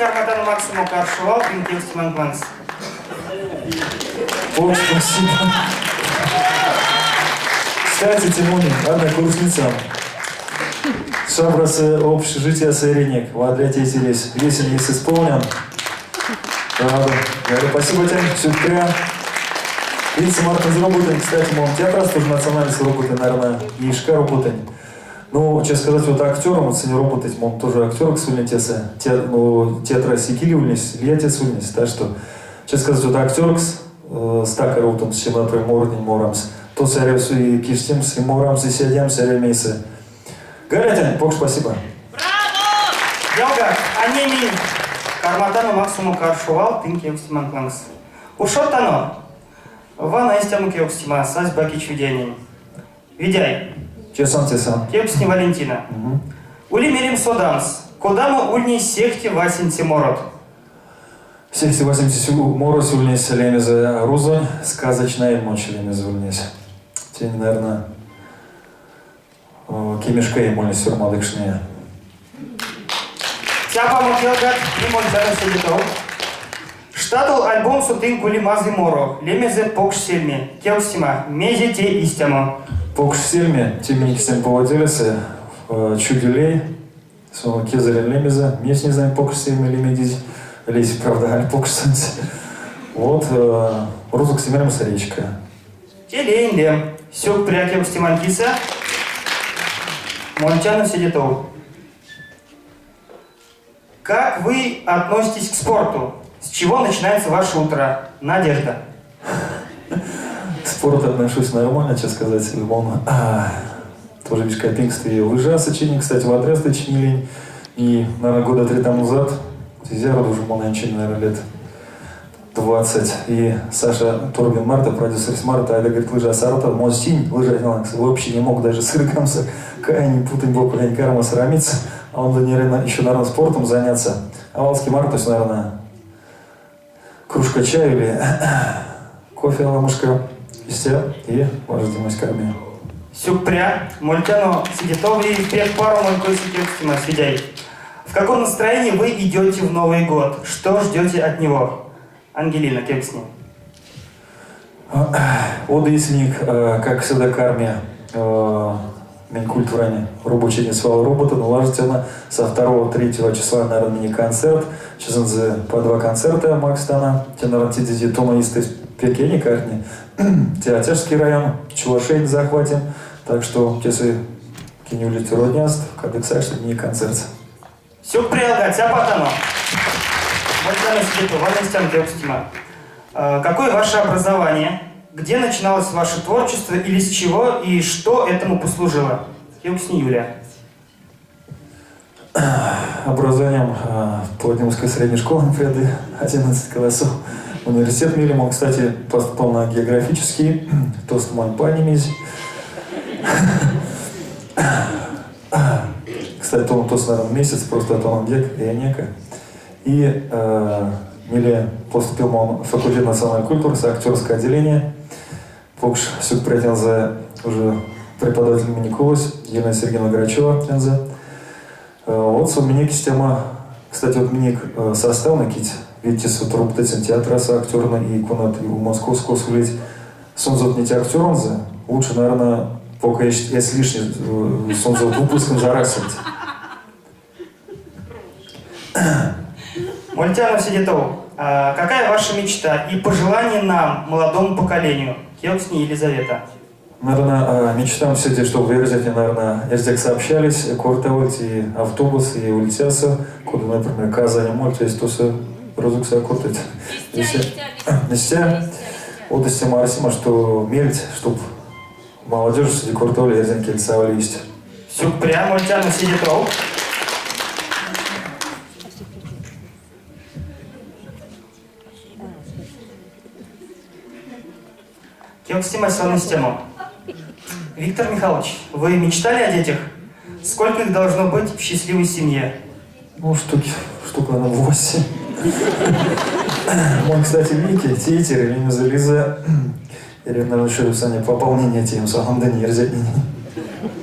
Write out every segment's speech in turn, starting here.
карматано максомо каршо вал тынк кевкстеманк лангс. Покш спасибо. Кстати, Тимонин, однокурсница. Шабрасы общежития Сыреник, вадря тейтересь, весень весь исполнен. Рада. Говорю, спасибо тебе, сюрпря. Видите, Марта работаем, кстати, мол, театр тоже национальность работы, наверное, Мишка работает. Ну, честно сказать, вот актером, вот сегодня работать, мол, тоже актер к сульнитеса, те, ну, театра Сикили ульнись, Летец ульнись, так что, честно сказать, вот актеркс, э, стака рутом, с чем, например, морнин морамс, то саревсу и киштимс, и морамс, и сядемс, и ремейсы. Галятин, бог спасибо. Ялгат, а ней минь карматано максомо каршо вал тынк кевкстеманк лангс. Ушодтано! Вана истямо кевкстема сась Бакич Видяйнень. Видяй. Тесан, тесан. Кевкстни Валентина. Ули мелем содамс, кодамо ульнесь сехте васенце морот? Сехте васенце морось ульнесь лемезэ рузонь, сказочная ночь лемезэ ульнесь. Тень, наверное, кемешка ульнесь сёрмадыкшне. Цяпамо ялгат, мольтяно седе тов. Штатол альбомсо тынк ули мазый моро, лемезэ покш сельме. Кевкстема, мезе те истямо? Покш сельме, те минек поводелесе, чудилей, сон кезэрень лемезэ, месь не знаю, покш сельме лемедизь, лезь, правда, аль покш сонсь. Вот, рузокс меремс речка. Те леень лем. Сюкпря кевкстемань кисэ. Мольтяно седе тов. Как вы относитесь к спорту? С чего начинается ваше утро? Надежда. К спорту отношусь нормально, честно сказать. Он тоже вишкопингстве лыжа сочинил, кстати, в отряд сочинили. И, наверное, года три тому назад, я уже наверное, лет 20. И Саша Торбин Марта, продюсер с Марта, это говорит, лыжа Саратов, может, лыжа вообще не мог даже сыркамся, кая не путать боку, я карма срамиться. А он, наверное, еще, наверное, спортом заняться. А Валский Март, то есть, наверное, кружка чая или кофе ламушка, и все, и важдемось карме. Сюкпря, мольтяно седе тов и пек паро монь койсэ кевкстема, Видяй. В каком настроении вы идете в Новый год? Что ждете от него? Ангелина, кевкстни. Од иесник, как всегда, карме Минкультурани робочий свал робота, налажена со 2-3 числа, наверное, мини-концерт. Сейчас по два концерта Макс Тана, те, наверное, те тома из Пекени, карни. Театерский район, Чувашей захватим. Так что, если кинули родняст, кадыксай, что мини-концерт. Сюкпря, цяпатано. Какое ваше образование? Где начиналось ваше творчество или с чего и что этому послужило? Кевкстни Юлия. Образованием Плодимской средней школы пряды 11 классов. Университет Милимон, кстати, поступал на географический, тост панимись. Кстати, он тост, наверное, месяц, просто это он век, я нека. И Миле поступил в факультет национальной культуры, актерское отделение. Покш сюкпря уже преподаватель Миникулос, Елена Сергеевна Грачева тензэ. Вот минек система, кстати, вот минек состав кить, видите, с роботэтим театраса актерна и конат и у московского сулить. Сонзэ не те актеронзо, лучше, наверное, пока если лишний сонзэ выпуском зарасить. Мольтяно седе тов. Какая ваша мечта и пожелание нам, молодому поколению? Кевкстни Елизавета. Наверное, мечтам все те, чтобы эрзятне, наверное, эрзякс общались, кортавольть и автобус, и ульцясо, куда, например, Казань, моль, то есть тосо рузокс а кортыть. Истя, вот истя арсема, что мельть, чтоб молодежь седе кортаволь, эрзянь кельсэ аволь истя. Сюкпря, мольтяно седе тов. Кевкстемась истямо. Виктор Михайлович, вы мечтали о детях? Сколько их должно быть в счастливой семье? Ну, штук, наверное, 8. Мон, кстати, Вики, тейтерь, Лиза, Лиза, или, наверное, еще Саня, пополнение тем самым, да не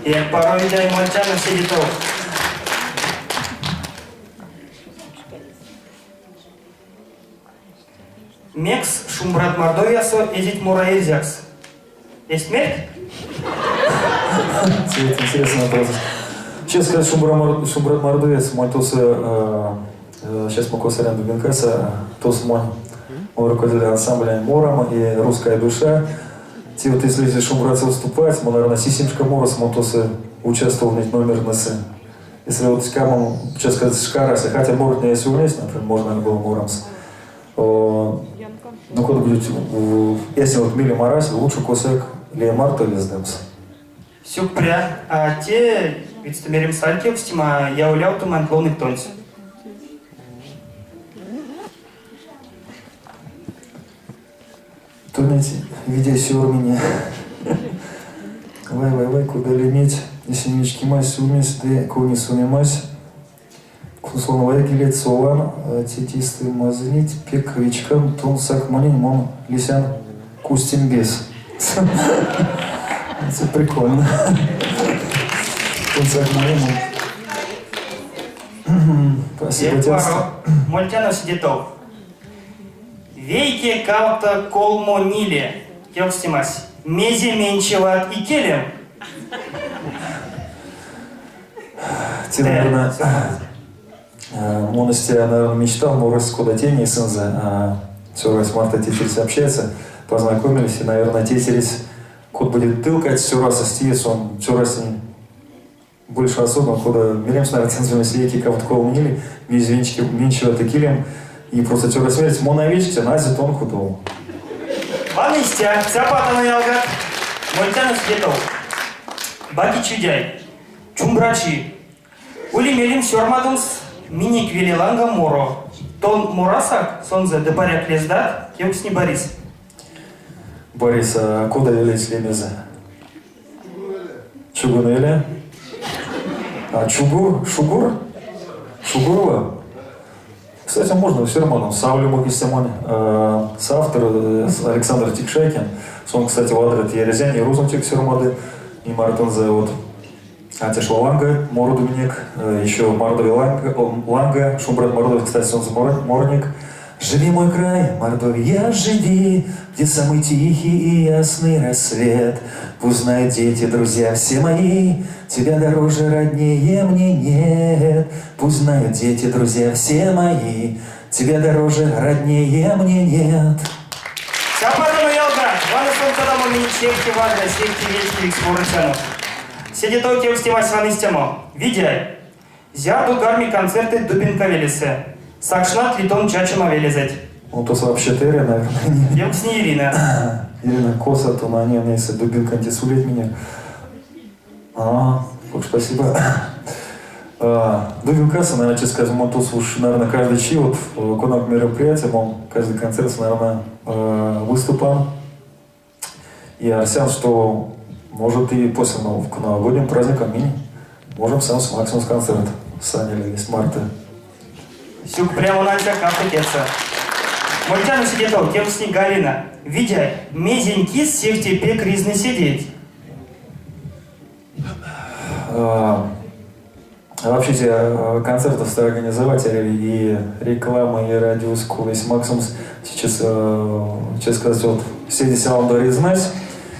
Пек паро, Видяй, мольтяно седе тов. Мекс Шумбрат Мордовиясо эзить мора эрзякс? Эзть мерть? Это интересный вопрос. Честно сказать, Шумбрат Мордовиясо монь тосо, сейчас мы косарян Дубинкаса, тосо монь руководитель ансамбля Морам и «Русская душа». Те вот если Шумбратсо выступать, мы, наверное, сисемшка морос мон тосо участвовал в номернесэ. Если вот ськамон, честно сказать, шка арась, хотя моротне если ульнесть, например, можно было морамс. Ну, кода будет, если вот мелем арась, лучше косояк лия марто лездамс. Сюкпря, а те видьстэ меремс аль кевкстема, яволявтоманть ловныть тонсь. Тонеть Видяй сёрмине. Вай, вай, вай, кода леметь, эсень вечкемась сюлмесь ды кони сюлмемась. Кунсолан вайгелеть сован, тетисты мазынеть, пек вечкан, тон сак монень, мон лисян кустембес. Это прикольно. Тон сак монень, мон... Спасибо, Паро. Мольтяно седе тов. Вейке, кавто, колмо, ниле. Кевкстемась. Мезе менчеват икелем? Те, наверное, мон истя, наверное, мечтал, морось кода тень эсензэ, цёрась марто тетересь общается, познакомились, и, наверное, тетересь кот будет тылкать, цёрась стиесь, он цёрась больше особо, кода меремс, наверное, цензурной веки кавто колмо ниле, мезе менчеват икелем, и просто цёрась мерсь, мон а вечктян, азе тон кудов. Вана истя, цяпатано ялгат, мольтяно седе тов. Бакич Видяй, Чумбрачи. Ули мелем сёрмадомс минек веле ланга моро. Тон морасак сонзэ ды паряк лездат, кевкстни Борис. Борис, а кода велесь лемезэ? Чугунеле? А Чугур? Шугур? Шугурова? Кстати, можно все равно. Савлюмок и Симон, соавтор Александр Тикшайкин. Сон, кстати, вадря те эрзянь и рузонь текст сёрмады, и мартонзо вот Атяшова ланга, моро минек, еще Мордовия ланга, ланга, Шумбрат Мордовия, кстати, сонзэ морынек. Живи, мой край, Мордовия, живи, где самый тихий и ясный рассвет. Пусть знают дети, друзья все мои, тебя дороже, роднее мне нет. Пусть знают дети, друзья все мои, тебя дороже, роднее мне нет. Цяпатано ялгат, вана сон кодамо минек сехте вадря, сехте вечкевикс морыцянок. Седе тов кевкстемась вана истямо. Видяй, зярдо карми концертэт Дубинка велесэ? Сакшнат ли тон чачома велезэть? Ну, то вообще Теря, наверное, не. Кевкстни Ирина. Ирина Коса, то на ней, если Дубинка сулит меня. А, вот спасибо. Дубинкаса, наверное, честно сказать, мон тут уж, наверное, каждый чи, вот, кона мероприятие, мон каждый концерт, наверное, выступал. И арсян, что может и после нового, к новогодним праздникам минь можем сам с максимум с концерт Саня или с марта. Сюкпря мон ансяк кавто кедьсэ. Мольтяно седе тов, кевкстни Галина. Видяй, мезень кис сехте пек ризны седееть? А, вообще те концертов стали организовать и реклама, и радио весь максимум сейчас, честно сказать, вот все здесь вам дали знать.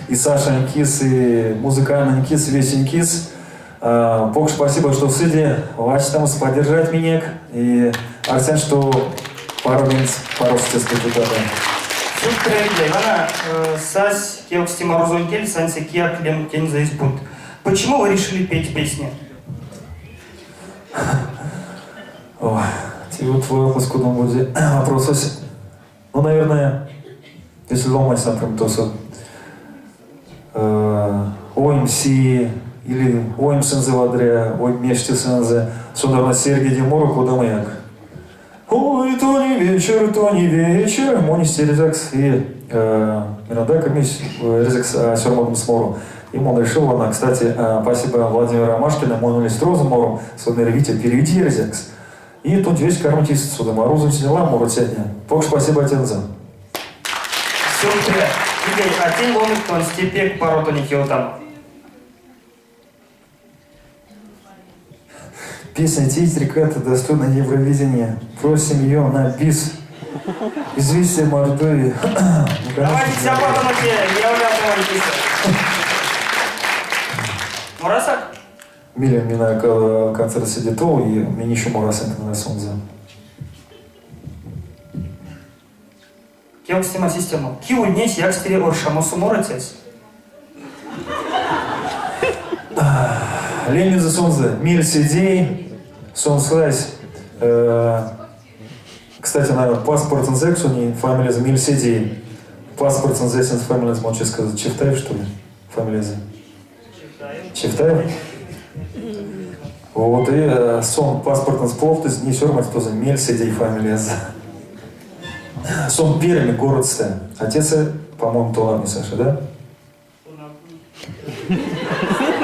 И Саша кис, и музыкальный кис, весь кис. Покш спасибо, что сыде, вась там поддержать минек. И арсян, что пару минут, пару сейчас депутата. Сюкпря, Видяй. Вана сась кевкстема рузонь кельс, ансяк кияк лем тензэ эзь пут. Почему вы решили петь песни? Ой, те вот твой вопрос, куда будет вопрос. Ну, наверное, если ломать, например, то со оймси или оймсэнзэ вадря, ой мештесэнзэ, сон, наверное, серьгеди моро кодамояк. Ой, то не вечер, то не вечер, монь эрзякс и иногда мись эрзякс сёрмадомс моро. И он решил, она, кстати, спасибо Владимиру Ромашкину, мон ульнесь рузо мором, сон мери, Витя, переведи эрзякс. И тут весь кормить сюда, рузонь сняла моротятне. Покш спасибо тензэ. Сюкпря. Видяй, а тень ловнык тонсь, те пек паро тонеть ёвтан. Песня «Титрик» это достойна Евровидения. Просим ее на бис. Известие Мордовии. Ну, Давайте цяпатано те являвтоманть кисэ. Морасак? Мелем минек концерт седе тов, и минь еще морасынк на сонзэ. Кевкстема система. Ки ульнесь якстере оршамосо морыцясь? Лемезэ сонзэ Мельседей. Сон сась, кстати, наверное, паспортонзо не фамилиязо Мельседей. Паспортонзо фамилиязо, можно сказать, Чевтаев, что ли? Фамилиязо. Чевтаев? Вот, и сон паспортонзо половтызь, не сёрмадстозо Мельседей фамилиязо. Сон Пермь городсто. Отец, по-моему, тонавтни, Саша, да?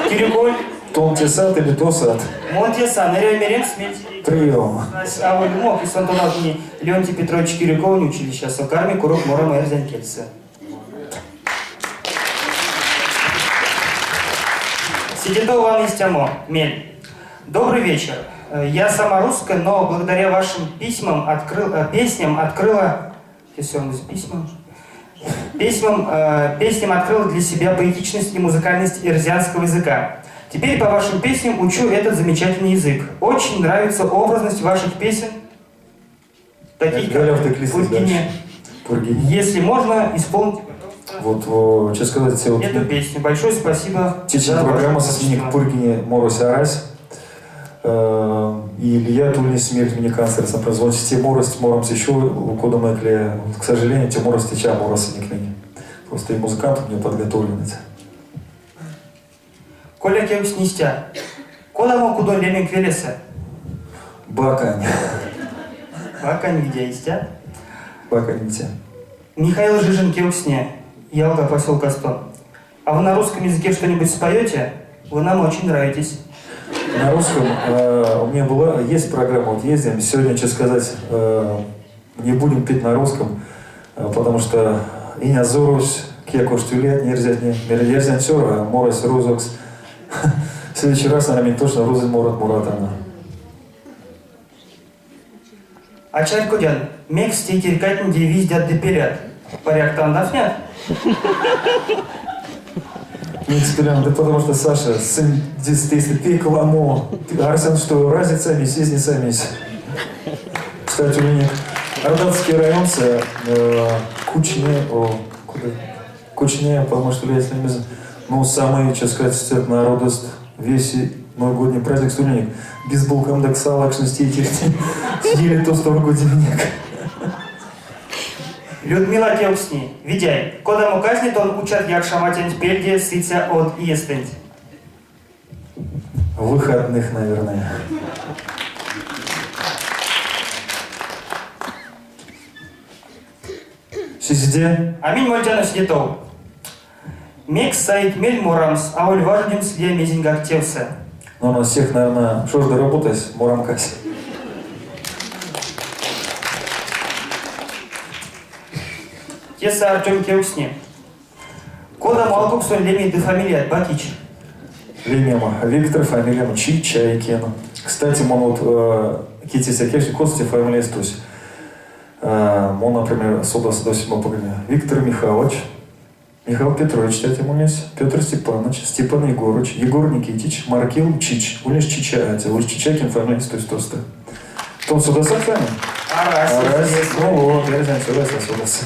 Кирюконь. Тон тесат или тосат? Мон тесан, эряви меремс Прием. Аволь умок, и сон тонавтни Леонтий Петрович Кирюковонь училищасо, карми курок морамо эрзянь кельсэ. Седе тов ван истямо, мель. Добрый вечер. Я сама русская, но благодаря вашим письмам открыл, песням открыла... Письмам? Письмам, песням открыла для себя поэтичность и музыкальность эрзянского языка. Теперь по вашим песням учу этот замечательный язык. Очень нравится образность ваших песен, таких как «Пургине». Пургине. Если можно, исполните, Вот, честно сказать, вот эту песню. Большое спасибо. Течень программа со сменик Пургине морось арась. И Илья Тульни смерть мне канцлер сам производит те морость моромс еще у кода Мэкли. К сожалению, те морость теча мороса не книги. Просто и музыкант у меня подготовлен. Коля кевкстни истя. Кодамо кудонь леменк велесэ? Бакань. Бакань виде истя? Бакань виде. Михаил Жижин кевкстни, Ялга поселкасто. А вы на русском языке что-нибудь споете? Вы нам очень нравитесь. На русском у меня была, есть программа, вот ездим. Сегодня, честно сказать, не будем петь на русском, потому что инязорось, киякош тюлет, нельзя, не, цёра, морось рузокс. В следующий раз, наверное, точно рузын морат моратано. А чарькодян, мекс тейтерькатне виздят ды пелят? Паряк, тандавтнят? Мекс пелян, да потому что Саша, сын если пек ламо, арсян, что разница мись, изниця мись. Кстати, у меня Ардатский район, Кучне, о, куда? Кучне, потому что я с ними, ну, самый, честно сказать, народост, весь новогодний праздник стульник, без булкам дакса, лакшности съели то сторгудивник. Людмила кевкстни. Видяй, кодамо казне тон учат Якшаматянть пельде сыця од иестэнть? Выходных, наверное. Сизде? А минь мольтяно седе тов. Мекс саить мель морамс, аволь важодемс лия мезеньгак тевсэ? Ну, у нас всех, наверное, что ж доработать, морамкась. Тесэ Артем кевкстни. Кодамо алкуксонь леметь ды фамилият, Бакич? Лемем Виктор, фамилия Чичайкин. Кстати, он вот Кити Кеши Кости фамилия Стусь. Он, например, содас до седьмого поколения. Виктор Михайлович, Михаил Петрович, кстати, у нас, Петр Степанович, Степан Егорович, Егор Никитич, Маркил Чич. У нас Чича, у нас Чичайкин фамилия Стусь Тоста. Тон содаса фамилия? Арась. Арась. Ну вот, я знаю, содаса, содаса.